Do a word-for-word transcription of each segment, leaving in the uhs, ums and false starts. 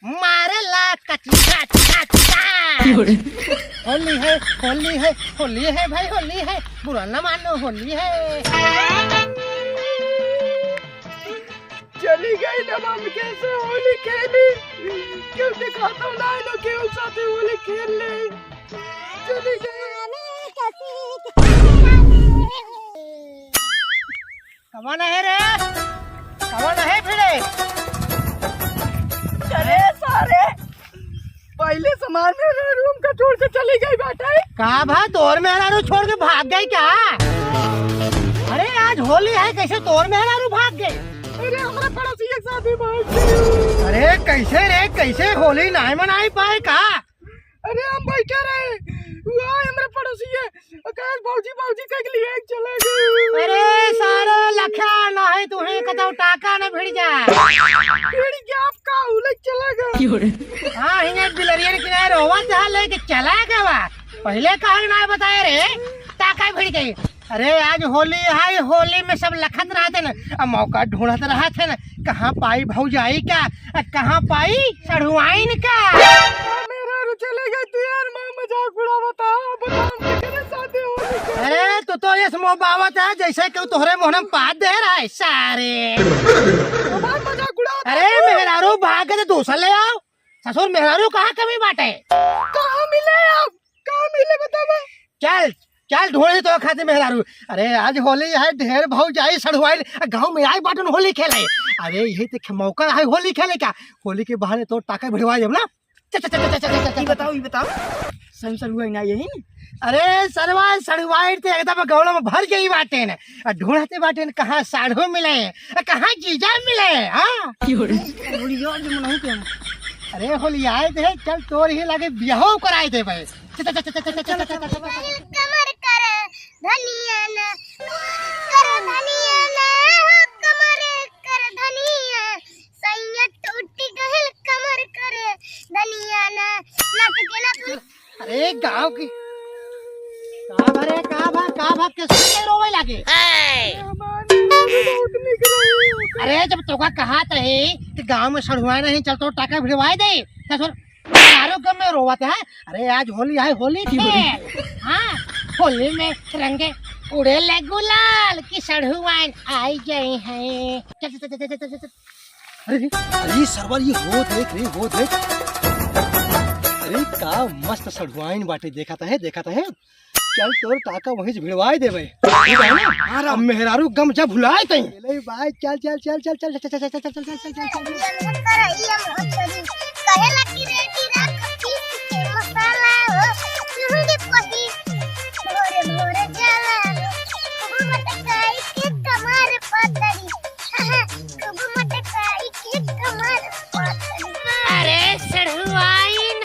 मारे ला कच, कच, कच, कच। होली है, होली है, होली है भाई, होली है, बुरा न मानो, होली है। चली गई ना हम कैसे होली खेली, क्यों दिखाता हूँ ना इन लोग के साथ होली खेल ले। चली गई। कवन है रे? कवन है भिड़े? अरे सारे, पहिले सामान मेहरारू हमका छोड़ के चली गई बाटे। का भा, तोर मेहरारू छोड़ के भाग गई का? अरे आज होली है, कैसे तोर मेहरारू भाग गई? अरे हमारे पड़ोसी के साथ ही भाग गई। अरे कैसे रे, कैसे होली नाय मनाई पाए का? अरे हम बैठे रहे, वो आए हमारे पड़ोसी है, कहे भौजी भौजी कह के लिए चले गए। अरे सारे लखा ना है, तुम्हें कतौ टाका न भिड़ जा। भिड़ गया आपका, उलझ चला गया। हाँ, हिंगे बिलरियन किनारे रोवत है, लेके चला गया। पहिले काहे ना बताए रे, टाका भिड़ गई। अरे आज होली है, होली में सब लखत रहत है न, अब मौका ढूंढत रहत है न, कहाँ पाई भौजाई का, आ कहाँ पाई सढ़ुआइन का। मेहरारू चले गई तू यार, मैं मजाक उड़ावत हा, बताओ केकरे साथे होली खेली। अरे तू तो ये मोबावत है जैसे कि तोहरे मुँह में पाद दे रहा है सारे। हमार मजाक उड़ावत अरे हा। मेहरारू भाग के तो दूसर ले आओ। ससुर मेहरारू कहाँ कमी बाटे? कहाँ मिले आप? कहाँ मिले बतावा? चल, चल ढूंढी तो खातिर मेहरारू। अरे आज होली है, ढेर भौजाई सढ़ुआइन गाँव में आई बाटन होली खेले। अरे यही तो खे-, मौका है होली खेले का। होली के बहाने तो टाका भिड़वा देब ना। चल, चल, चल, चल, चल, चल, चल, ई चल। बताओ, ई बताओ, सही सढ़ुआइन ना यही? अरे सरवा, सढ़ुआइन तो एकदम गौड़ा में भर गई बाटेन। आ ढूंढते बाटेन कहाँ साढ़ू मिले, आ कहाँ जीजा मिले, हाँ? बुढ़िया जो मनहू के हम। अरे होली आए थे, चल तोर ही लागे बियाहो कराए दे भाई। चल, चल, चल। कमर कर धनिया ना, कर धनिया ना, हो कमर कर धनिया, सैया टूटी गहिल कमर कर धनिया ना, नाच के ना तू। अरे गाँव की का भरे, का भा, का भा, किसके रोवे लागे? अरे जब तोका कहा त है कि गाँव में सढ़ुआ नहीं चल तो टाका भिड़वाए दे, ससुर। यारो गम में रोवत है। अरे आज होली है, होली खेल। हाँ, होली में रंगे उड़े ले गुलाल की सढ़ुआइन आई गई है। चल, चल, चल। अरे रे, अरे सरवा, ये हो देख रे, हो देख। अरे का मस्त सढ़ुआइन बाटे, देखत है, देखत है। चल तोर टाका वहीं से भिड़वाए देबे। ठीक है ना? हाँ, अब मेहरारू गम जब भुलाए तई। ले भाई, चल, चल, चल। कहे लगी रे गिरा कपीस के मसाला हो, लूंगी पही, भोरे भोरे जाला हो, खूब मटकाई के कमर पतरी, खूब मटकाई के कमर पतरी। अरे सढ़ुआइन।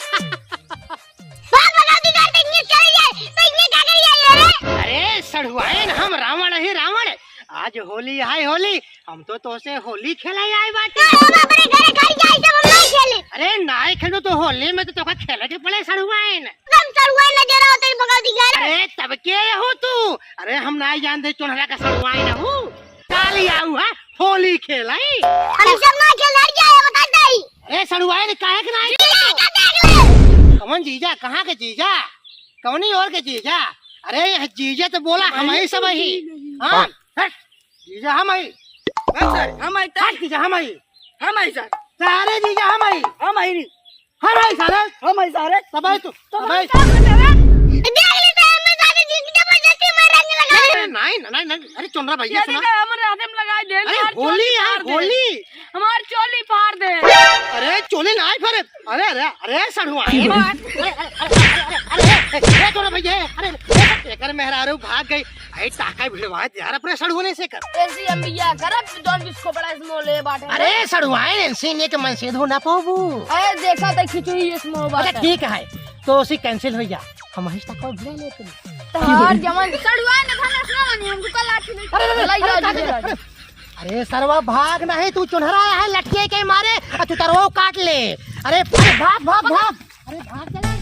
भाग, भगाओ दीवार, तो इन्हें चल जाए, तो इन्हें का करी जाए रे? अरे सढ़ुआइन, हम रावण ही रावण, आज होली है होली, हम तो तोसे होली खेले आए बाटे। तो हम अपने घरे घर जाई, जब हम नहीं खेले। अरे नाय खेलू तो होली में तो तोका खेले के पड़े सढ़ुआइन। हम सढ़ुआइन न जरा होते ही भगा दी घर। अरे तब के हो तू? अरे हम नाय जान दे चोनहरा का सढ़ुआइन हूँ। काली आऊ है होली खेलाई। हम सब ना खेल हर जाए बता दई। अरे सढ़ुआइन काहे के नाय? जीजा का देख ले। कौन जीजा? कहाँ के जीजा? कौनी और के जीजा? अरे जीजा तो बोला हम ही सब ही। हाँ, हट। जीजा हम आई। बस सर, हम आई हट, तक। जीजा हम आई। हम आई सर। सारे जीजा हम आई। हम आई नहीं। हम आई सारे। हम आई सारे। सब आई तू, सब आई। देख ले तो हमें सारे जीजा जबरदस्ती में रंग लगा। अरे नहीं, नहीं, नहीं, अरे चुनरा भैया ये सुना। देखा, हमारे हाथ में लगा दे, अरे हमार होली चोली यार, फाड़ दे। होली। हमार चोली फाड़ दे। अरे चोली नहीं फाड़े। अरे, अरे, अरे, सढ़ुआ, ए, ए, ए, चोर भैया, अरे, एकर मेहरारू भाग गई। अरे, टाका भिड़वा दे यार, अपने सढ़ुआ ने से कर। ऐसी हम बिया करब, जौन जिसको बड़ा इसमें ले बाटे। अरे, सढ़ुआ, ऐसे ने के मन से धो ना पाबू। अरे, देखा त खिचड़ी इसमें अच्छा, बाटे। ठीक है, तो उसी cancel हो जा, हम ही टाका भिड़ा लेते हैं। तो हर जमन सढ़ुआ ने थाना सुना नहीं, हमको कल आके नहीं। अरे, अरे, अरे, लाई अरे, जाओ, अरे, अरे, अरे सरवा भाग नहीं, तू चुनहरा है लठिए के मारे, आ चुतरवो काट ले। अरे, अरे भाग, भाग, भाग। अरे भाग चले।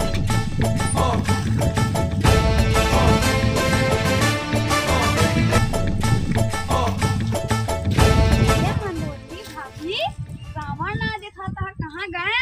ये मनोती भाभी, रावण ना दिखाता, कहाँ गए?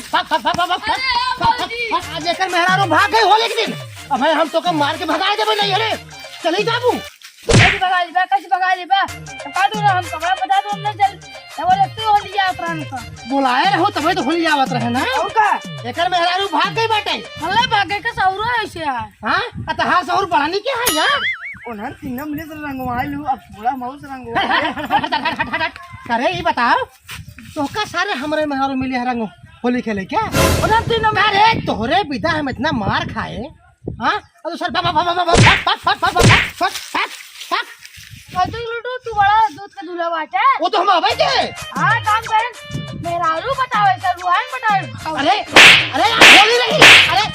हट, भाग, भाग, भाग, भाग, भाग, अरे, भाग, भाग, भौजी। भाग, आज एकर मेहरारू भाग गई होली के दिन। अब हम तोका मार के भगाए देबे नहीं, अरे, चली जाबू। कैसे भगा लेबा, कैसे भगा लेबा? तो का दूर हम कपड़ा बता दो, हमने चल, तो बोले, "तू होली आ प्राण का।" बोलाए रहो, तबे तो होली आवत रहे ना। और का? एकर मेहरारू भाग गई बाटे। हल्ला भागे का सौरो ऐसे है। हाँ? आ, तहार सौर बढ़ानी क्या है, यार? उन्हन तीनों मिले से रंगवाए लू, अब थोड़ा मऊ से रंगवाए। हट, हट, हट, हट, हट, हट। अरे, ई बताओ, तोहका सारे हमरे मेहरारू मिले है रंग होली खेले क्या? उन्हन तीनों में अरे, तोहरे बिदा हम इतना मार खाए, हाँ? अरे सर, भाग, भाग, भाग। कौतुक लुटू, तू बड़ा दूध के दूल्हा बाटे। वो तो हम आवे के। हाँ, काम करे। मेहरारू बतावे, सरुआइन बतावे। अरे, अरे, यार, होली रही। अरे,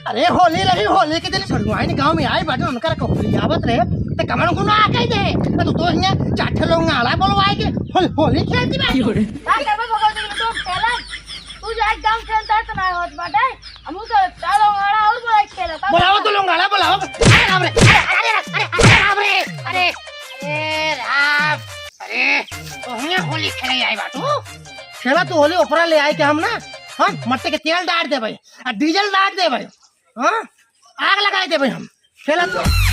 अरे, होली रही, होली के दिन सरुआइन गाँव में आई बाटे, उनकर के होली आवत रहे, तो कमन को ना आ कह दे। तो तू तो हियाँ चार ठे लोग आला बोलवाए के होल-, होली खेलती बा। का करबे भगवती लुटू, खेला। तू जाए गाँव खेलता है तो ना होत बाटे। हमू तो चार लोग आला और बोला खेला। बोलाओ तो लोग आला बोलाओ। अरे राम रे, अरे, अरे, अरे, अरे, अरे राम रे, अरे, अरे राम, अरे, तो हियाँ होली खेले आई बाटू। खेला तू होली, ओपरा ले आए के हम ना, हाँ, मट्टी के तेल डाल देबे, आ डीजल डाल देबे, हाँ, आग लगाए देबे हम। खेला तू।